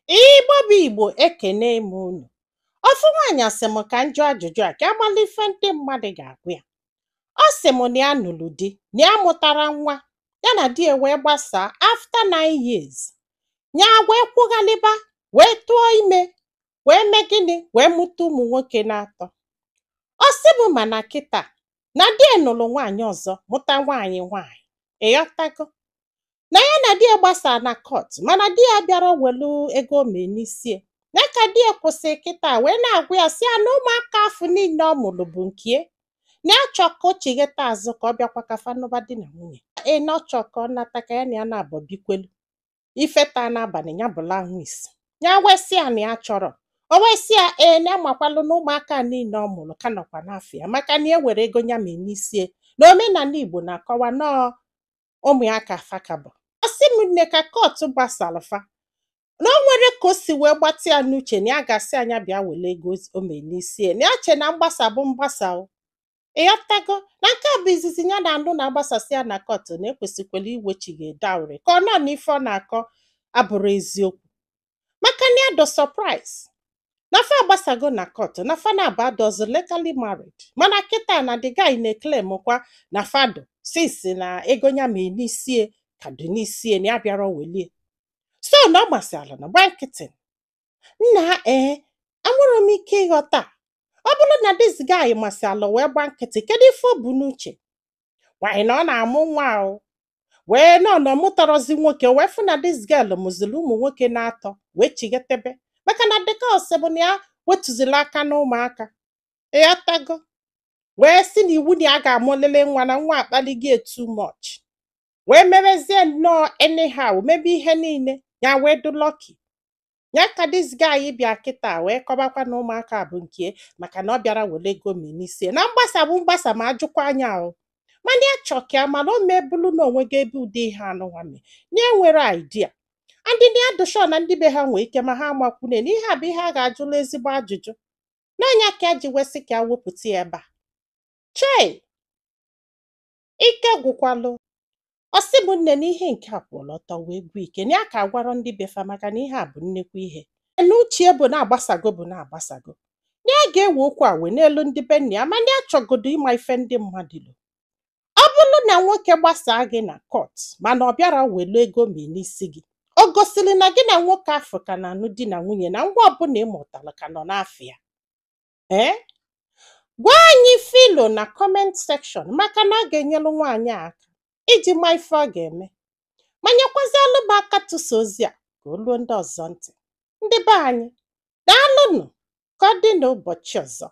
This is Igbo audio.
Igbo bụ Igbo, ekene m unu. Ofu nwaanyị sị m ka m jụọ ajụjụ a ka amala ife ndị mmadụ ga-agwa ya. Ọ sị m na ya nụrụ di, na ya mụtara nwa, ya na di ya wee gbasaa after 9 years. Ya wee kwụghalịba, wee tụọ ime, wee mee gịnị, wee mụta ụmụ nwoke na-atọ. Ọ sị m mana kịta na di ya nụrụ nwaanyị ọzọ, mụta nwaanyị nwaanyị. Ịghọtago? Na ya na di ya gbasaa na court, mana di ya bịara welu ego o mee n'isi ya. Ya ka di ya kwụsị kịta wee na-agwa ya sị ya na ụmụaka afụ niile ọ mụrụ bụ nke ya, na ya chọ ka o chigheta azụ, ka ọ bịakwa ka fa nụba di na nwunye. Ee, na ọ chọ ka ọ nata, ka ya na ya na-abọ bikwelu ife taa n'abalị ya bụla anwụ isi. Ya wee sị ya na ya chọrọ. O wee sị ya ee, na ya makwalụ na ụmụaka niile ọ mụrụ ka nọkwa n'afọ ya, maka na e were ego ya mee n'isi ya, na omenala Igbo na-akọwa nọọ ụmụ ya ka fa ka bụ. Ọ sị m nne, ka court gbasara fa, na o nwere ka o si wee gbatị ya n'uche na ya ga-asị anya bịa were ego o mee n'isi ya, na ya che na mgbasa bụ mgbasa o. Ịghọtago? Na nke a bụ izizi ya na-anụ na agbasasị ya na court, na ekwesịkwara iwechigha dowry, ka ọ nọ na ife ọ na-akọ abụrụ eziokwu, maka na ya do surprise na fa agbasago na court, na fa na-abụ adọzi legally married, mana kịta na the guy na-eclaim kwa na fado since na ego ya mee n'isie ka dị n'isie, na ya bịara welie. So na ọ gbasara na gba nkịtị nna. Ee, enwere m ike ịghọta. Ọ bụrụ na this guy masị ala wee gba nkịtị, kedu ife o bu n'uche? Nwaanyị na ọ na-amụ nwa o wee nọ na ọmụtarọzi nwoke, wee fụ na this girl mụziri ụmụ nwoke na-atọ, wee chighetebe, maka na dịka bụ na ya wetuzila aka na ụmụaka. Ịghọtago? Wee sị na iwu na ya ga-amụlịlị nwa, na nwa akpaligo too much, wee mebezie nnọọ anyhow, mebe ihe niile ya, wee dị lucky ya ka this guy bịa kịta wee kọbakwa na ụmụaka bụ nke, maka na ọ bịara were ego menisie na mgbasa bụ mgbasa. Ma ajụkwa anya o, mana ya chọ ka ya mara o mebulu na onwe gị ebe ụdị ihe anụnwa mee na enwere idea andị na ya dị sure na ndị be ha nwee ike ma ha amakwune na ihe a bụ ihe a ga-ajụla ezigbo ajụjụ n'anya ka ya ji wesị ka ya wepụta ya ebe a. Chei, ike gwụkwalụ. Ọ sị m nne, na ihe nke a kwụrụ ọtọ wee gwụ ike, na ya ka agwarọ ndị befa, maka na ihe a bụ nnekwu ihe na uche bụ na-agbasago, bụ na-agbasago, na ya ga-ewe okwu a wee n'elu ndị be nna ya, mana ya chọgodo ịma ife ndị mmadụ lo. Ọ bụrụ na nwoke gbasaa gị na court, mana ọ bịara welu ego ma n'isi gị, o gosiri na gị na nwoke afọ ka na-anụ di na nwunye, na ngwa ọbụla ị mụtara ka nọ n'afọ ya. Ee, gwa anyị filo na comment section, maka na ọ ga-enyelu nwaanyị a aka iji ma ife ọ ga-eme, ma nyekwazialụ m aka tụsa ozi a ka o luo ndị ọzọ ntị. Ndị be anyị, daalụnụ. Ka ọ dị n'ụbọchị ọzọ.